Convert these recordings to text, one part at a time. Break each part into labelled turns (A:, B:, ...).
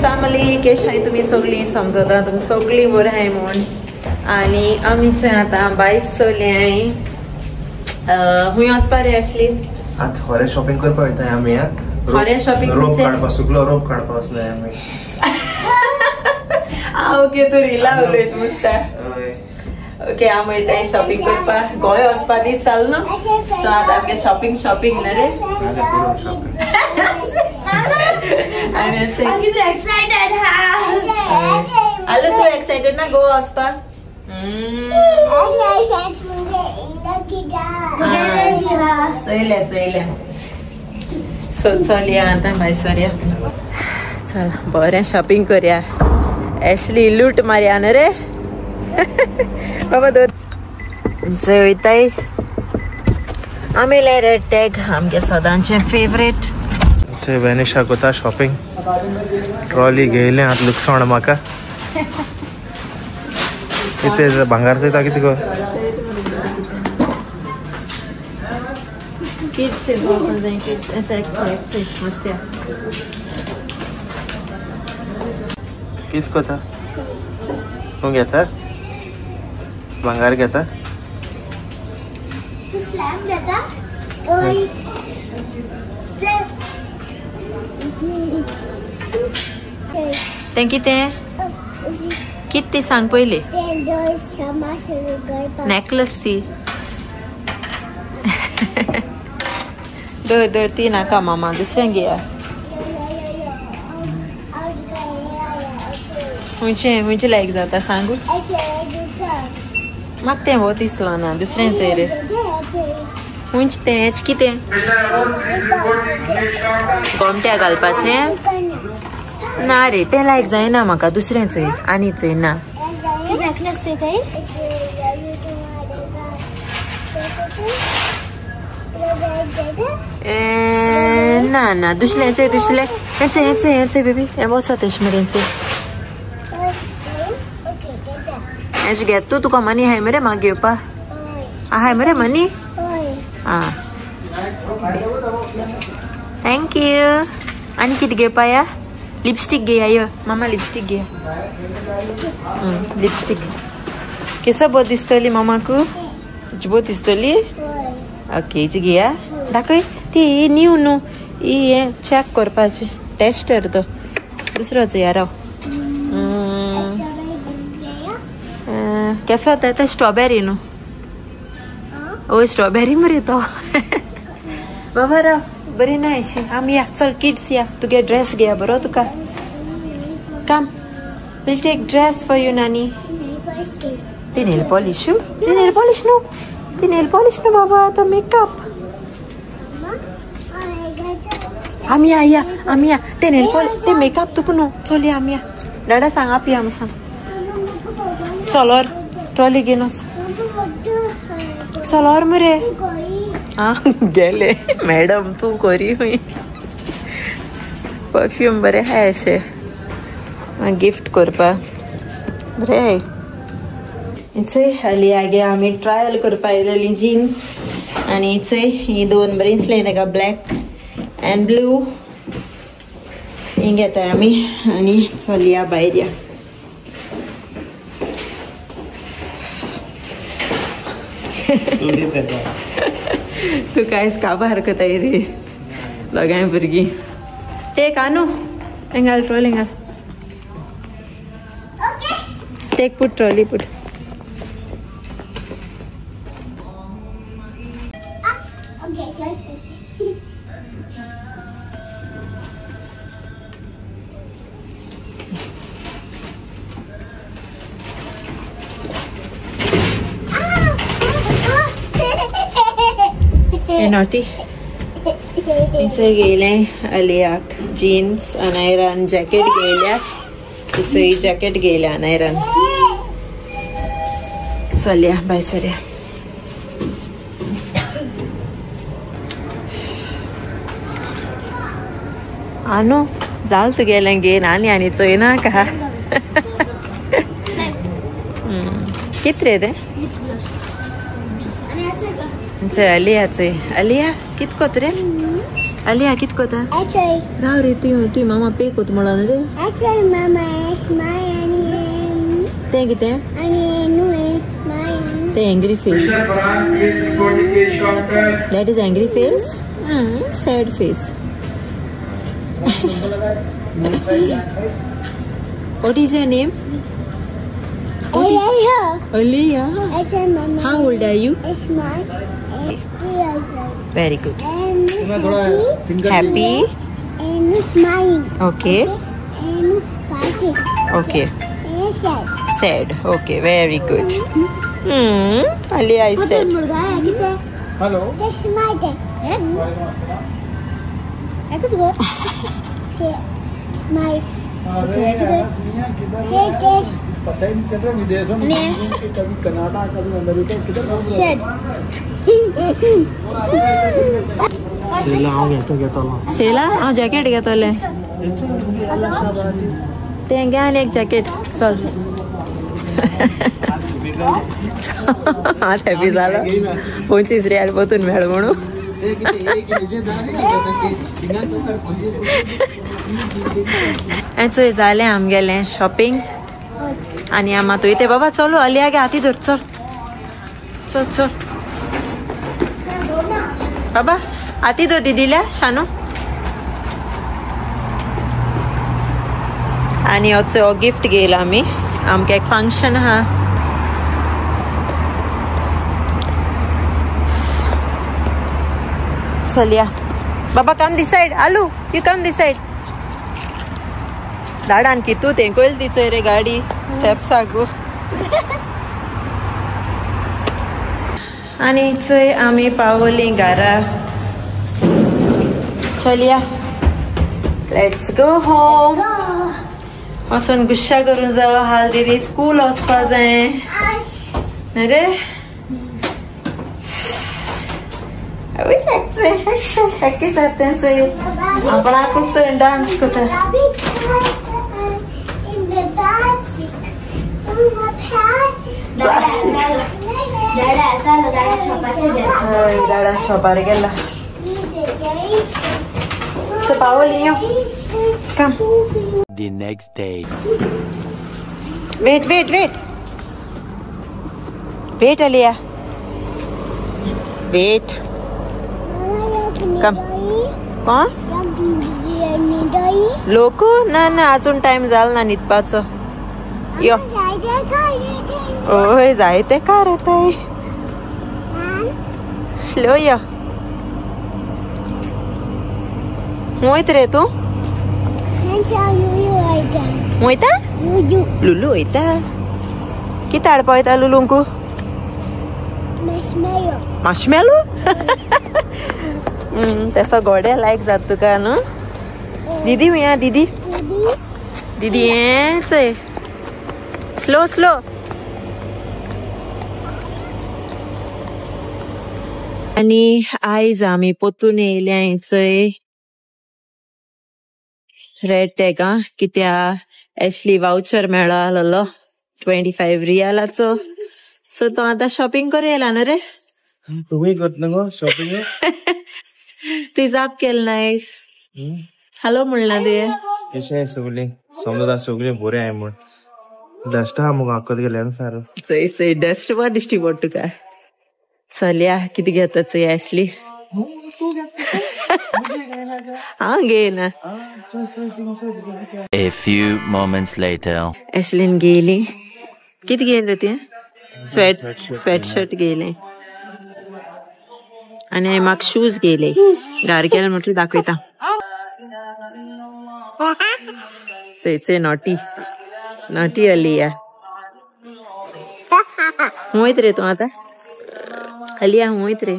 A: Family केश हाय तुमी सगळीं समजता तुमी सगळीं बरें हाय म्हूण. आनी आमी चोय आतां बायस चोयलें. खूंय वचपा रे आसली?
B: आतां होरें शॉपिंग करपा वयताय आमी.
A: होरें शॉपिंग
B: रोप काडपा, सुकलो रोप काडपा वचनाय आमी.
A: आ ओके, तूं रिला उलयत मुसता. ओके, आमी वयताय शॉपिंग करपा. गोंय वचपा दीस जालो न्हू, सो आतां आमगे शॉपिंग शॉपिंग न्हू रे. आलो तूं एक्सायटेड ना गोवा वचपाक? चोयल्या चोयल्या. सो चल या आतां भायर सरया. चल बरें शॉपिंग करया. एसली लूट मारया न्हू रे. बाबा दो चोय वयताय आमी. रेड टॅग आमगे सदांचें फेवरेट.
B: वेनिशा कोता शॉपिंग ट्रॉली घेयलें आतां लुकसाण म्हाका. कितें भांगार चोयता कितें गो? कितें कोता तूं? घेता भांगार घेता?
A: तें कितें कितें तें सांग पयलीं. नॅकलस ती दर दर ती नाका मामा, दुसरें घेया. खंयचें खंयचें लायक जाता सांगू म्हाका. तें हो दिसलो ना, दुसरें चोय रे. खंयचें तें? हेच कितें गोमट्या घालपाचें? ना रे, तें लायक जायना म्हाका, दुसरें चोय. आनी चोय ना. ना ना, दुसरें चोय, दुसरें. हें चोय हें चोय हें चोय बेबी, हें बसत तशें मेरेन चोय. हें घेत तूं, तुका मनी हाय मरे म्हाका घेवपा? आहाय मरे मनी? आं thank you. आनी कितें घेवपा या? लिपस्टीक घेया. यो मामा लिपस्टीक घेया. लिपस्टीक केसो बरो दिसतली मामाकू? बरी दिसतली? ओके, हिची घेया. दाखय ती न्यू न्हू ही, हें चॅक करपाचें टेस्टर तो. दुसरो चोया राव. केसो तें स्ट्रॉबेरी न्हू? ओय स्ट्रॉबेरी मरे तो. बाबा राव, बरी ना अशी. आमी या चल किड्स या, तुगे ड्रेस घेया बरो तुका. Come will take dress for you नानी. ती नेल पॉलिश, ती नेल पॉलिश न्हू, ती नेल पॉलिश न्हू बाबा, तो मेकअप. आमी या या आमी या. ते नेल पॉलिश ते मेकअप तुका न्हू. चल या आमी या. डाडा सांग आपया आमी सांग. चलोर ट्रॉली घेवन वच. चलोर मरे. आं गेले मॅडम तूं कोरी हुंय. परफ्यूम बरें आहाय अशें गिफ्ट करपा बरें आहाय. चोय हाली गे आमी ट्रायल करपा येयलेली जिन्स. आनी चोय ही दोन बरीं दिसलीं ताका, ब्लॅक एंड ब्लू. ही घेताय आमी आनी चलया भायर या. तूं कांयच काबार करताय रे दोगांय भुरगीं. टेक आनू हें घाल ट्रॉली घाल. Take put trolley put. Naughty. इचोय घेयलें अलियाक जीन्स, अनायरान जॅकेट घेयल्या. इचोय जॅकेट घेयल्या अनायरान. चलया बाय सरया. आनो जाल तुगेलें घेन आनी आनी चोयनाका. कित रे तें? चय अलिया चय अलिया कित कोत रे? अलिया कित कोता? राव रे तुय तुय मामा पे कोत म्हणून रे. तें कितें? तें angry face. That is angry face? Sad face. What is your name? Aliyah. Aliyah. How old are you? Very good. Happy.
C: And smiling.
A: Okay.
C: And fighting.
A: Okay.
C: And sad.
A: Sad. Okay. Very good. Aliyah is sad.
B: Hello.
C: Smile.
D: पता ही नहीं चल रहा विदेशों में, कभी Canada कभी America किधर।
A: सेला हांव jacket घेतलें तें घे आनी एक जॅकेट चल. हांव हॅपी जालो 25 रियाल पोतून मेळ म्हणून. चोय जालें आमगेलें शॉपिंग आनी आमा तूं इथे बाबा चलो अलिया गे हाती धर चल चल चल बाबा हाती धर दिदील्या शानू. आनी हो गिफ्ट घेयला आमी आमकां एक फंक्शन आहा. चलया बाबा कम this side aloo you come this side. दाडान कितू तेंकोयल दिचोय रे गाडी स्टेप्स आगो. आनी चोय आमी पावली घरा. चलया let's go home. वचून गुस्सा करून जाव हाल दीदी स्कूल वचपा जाय न्ही रे. आपणाकूच डान्स करता. दाडा शॉपार गेला. So पावली यो come.
E: The next day.
A: Wait wait wait wait Aliya wait. Come कोण लोक ना ना अजून टाइम जाल ना न्हिदपाचो. यो ओय जायते कार येताय. स्लो यो वयत रे तूं वयता लुलू वयता. कितें हाडपा वयता लुलूंक? माशमेलो. तसो गोडे लायक जाता तुका न्हू. दीदी हुया दीदी दीदी हें चोय स्लो स्लो. आनी आयज आमी पोतून येयल्या चोय रेड टॅग कित्या एशली वावचर मेळ्ळो आसलेलो 25 रियालाचो. सो तो आतां शॉपिंग करूं येयला न्हू रे.
B: तुमी करता गो शॉपिंग?
A: तुवें जाप केली ना आयज. हॅलो म्हणलां तुवें.
B: कशें सगळीं समजा सगळीं बरें आहाय म्हूण डस्ट आहा मुगो आकत गेल्यान सारो.
A: चोय चोय डस्ट बरो दिश्टी पडटा तुका. चलया कितें घेता चोय एशली. हांव घेयना.
E: A few moments later.
A: एशलीन घेयली. कितें घेयलें तुवें? स्वेट शर्ट घेयलें आनी म्हाका शूज घेयले. घार गेले म्हटल्यार दाखयता. चोय चोय नॉटी नॉटी अलिया. वयत रे तूं आतां अलिया वयत रे.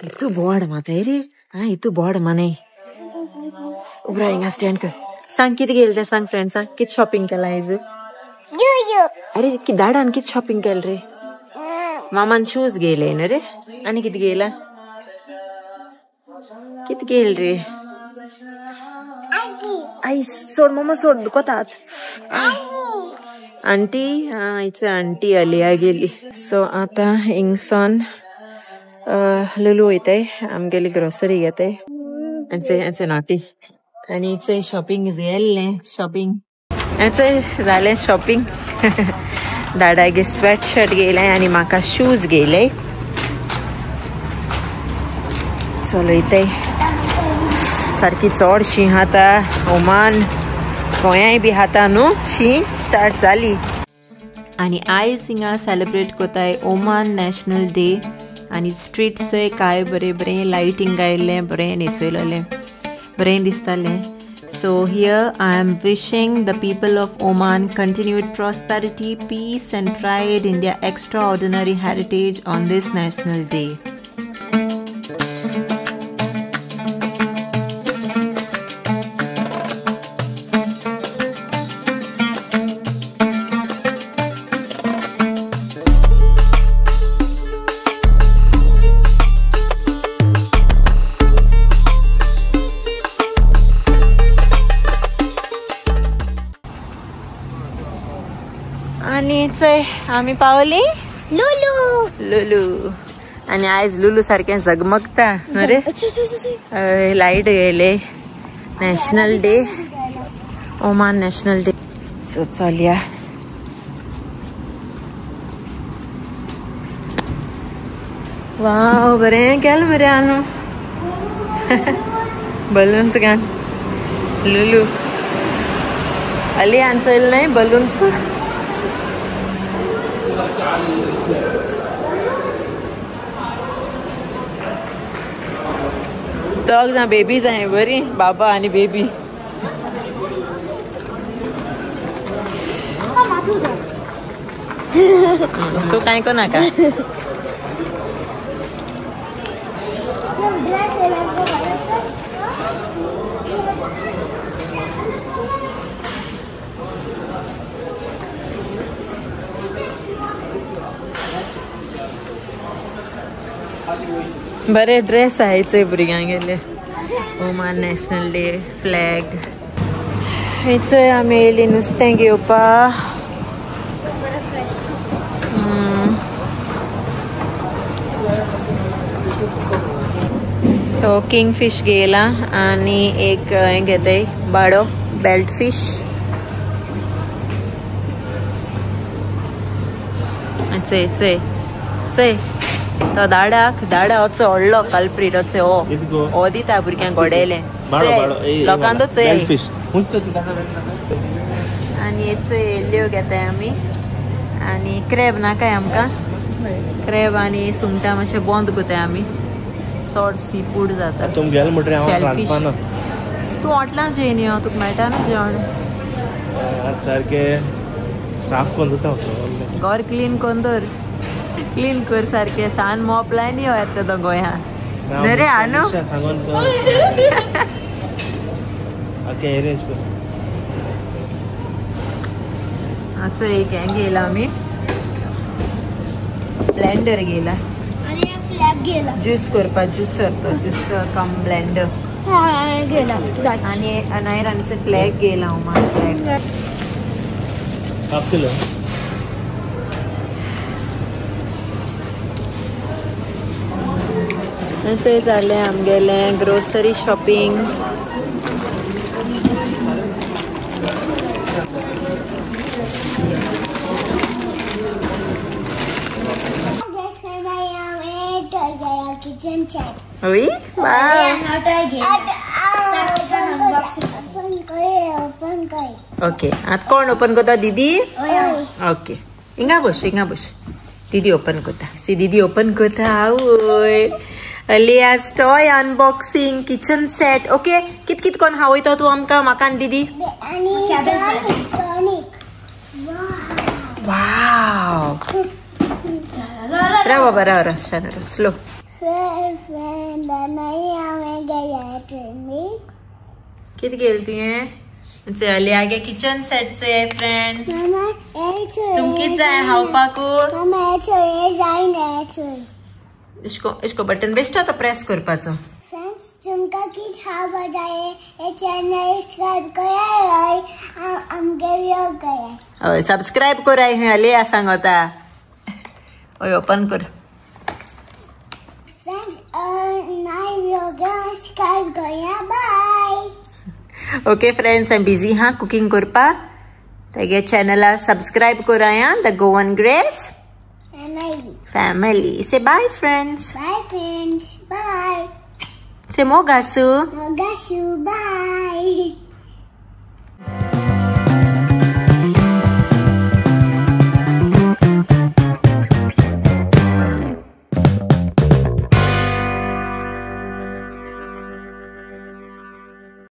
A: इतू बोर्ड माताय रे. हाँ इतू बोर्ड माने. उबरा हिंगा स्टँड कर. सांग कितें घेयलें तें सांग फ्रेंड्सांक. कितें शॉपिंग केलां आयज? अरे दाडान कितें शॉपिंग केलें रे? मामान शूज घेयले न्हू रे. आनी कितें घेयला? कितें घेयलें रे? आई सोड मामा सोड दुखतात. आंटी आयचे आंटी अलिया गेली. सो आतां हिंगसान लुलू वयताय आमगेली ग्रोसरी घेताय. हेंचे नॉटी आनी चय शॉपिंग गेल्लें. शॉपिंग हेंचें जालें शॉपिंग. दादागे स्वेट शर्ट घेयलें आनी म्हाका शूज घेयले. चलयताय सारकी चड शीं आता ओमान गोंयांय बी आता न्हू शीं स्टार्ट जाली. आनी आयज हिंगा सेलिब्रेट कोताय ओमान नॅशनल डे. आनी स्ट्रीट्सय काय बरें बरें लायटींग आयिल्लें बरें न्हेसयलें बरें दिसतालें. So here I am wishing the people of Oman continued prosperity, peace and pride in their extraordinary heritage on this national day. आनी चय आमी पावली
C: लुलू.
A: लुलू आनी आयज लुलू सारकें जगमगता न्हू रे. लायट गेले. National day, Oman national day. So चलया. वाव बरें केलें मरे आनू. बलून्स घाल लुलू. अली आन चोयलें न्हय बलून्स. दोग जाण बेबी जाय बरी बाबा आनी बेबी. तूं कांय करनाका. बरे ड्रेस आहाय भुरग्यांक गेले. Oman national day flag. हेचय आमी येयली नुस्तें घेवपा. सो किंग फिश घेयला आनी एक हें घेताय बाडो बेल्ट फिश. चय चय चय तो दाडाक दाडा असो व्हडलो कल्प्रीट असो हो हो दिता भुरग्यांक गोडेले लोकांक तो चोय. आनी हेचो एल्यो घेताय आमी. आनी क्रॅब नाकाय आमकां. क्रॅब आनी सुंगटां मातशें बंद करताय आमी. चड सी फूड जाता. तूं हॉटलान जेयन यो तुका मेळटा न्हू जेवण.
B: सारकें साफ करून दवरता.
A: घर क्लीन करून दवर. क्लीन कर सारकें सान मोप लायन यो येता तो गोंयांत न्हय रे आनू.
B: सांगून अरेंज कर.
A: आचो एक हें घेयला आमी ब्लेंडर घेयला ज्यूस करपाक. ज्युसर तो ज्युसर कम ब्लेंडर. आनी अनायरांचो फ्लॅग घेयला ओमान फ्लॅग.
B: Half kilo.
A: चोय जालें आमगेलें ग्रोसरी शॉपिंग. ओके आतां कोण ओपन करता? दीदी. ओके हिंगा बस हिंगा बस. दीदी ओपन करता. सी दीदी ओपन करता. आवय अलिया's toy unboxing kitchen set. Okay कित कित कोण हावयता तूं आमकां? म्हाका आनी दीदी. वाव राव बाबा राव राव शान राव स्लो. कित गेल तुवें? चल किचन सेट चोय फ्रेंड्स. तुमकीच जाय खावपाकू. इसको इसको बटन बेश्टो तो प्रेस करपाचो.
C: तुमका कित खावपा जाय हे चॅनल सबस्क्रायब कराय, आमगे व्लॉग कराय.
A: हय सबस्क्रायब कराय. हय अलिया सांगता. हय ओपन कर.
C: फ्रेंड्स my vlog subscribe करा. बाय.
A: ओके फ्रेंड्स, हांव बिजी हा कुकिंग करपाक. तेगे चॅनला सबस्क्रायब कराय. The Goan Grace family. Say bye friends.
C: Bye friends. Bye.
A: Say mogasu.
C: Mogasu. Bye.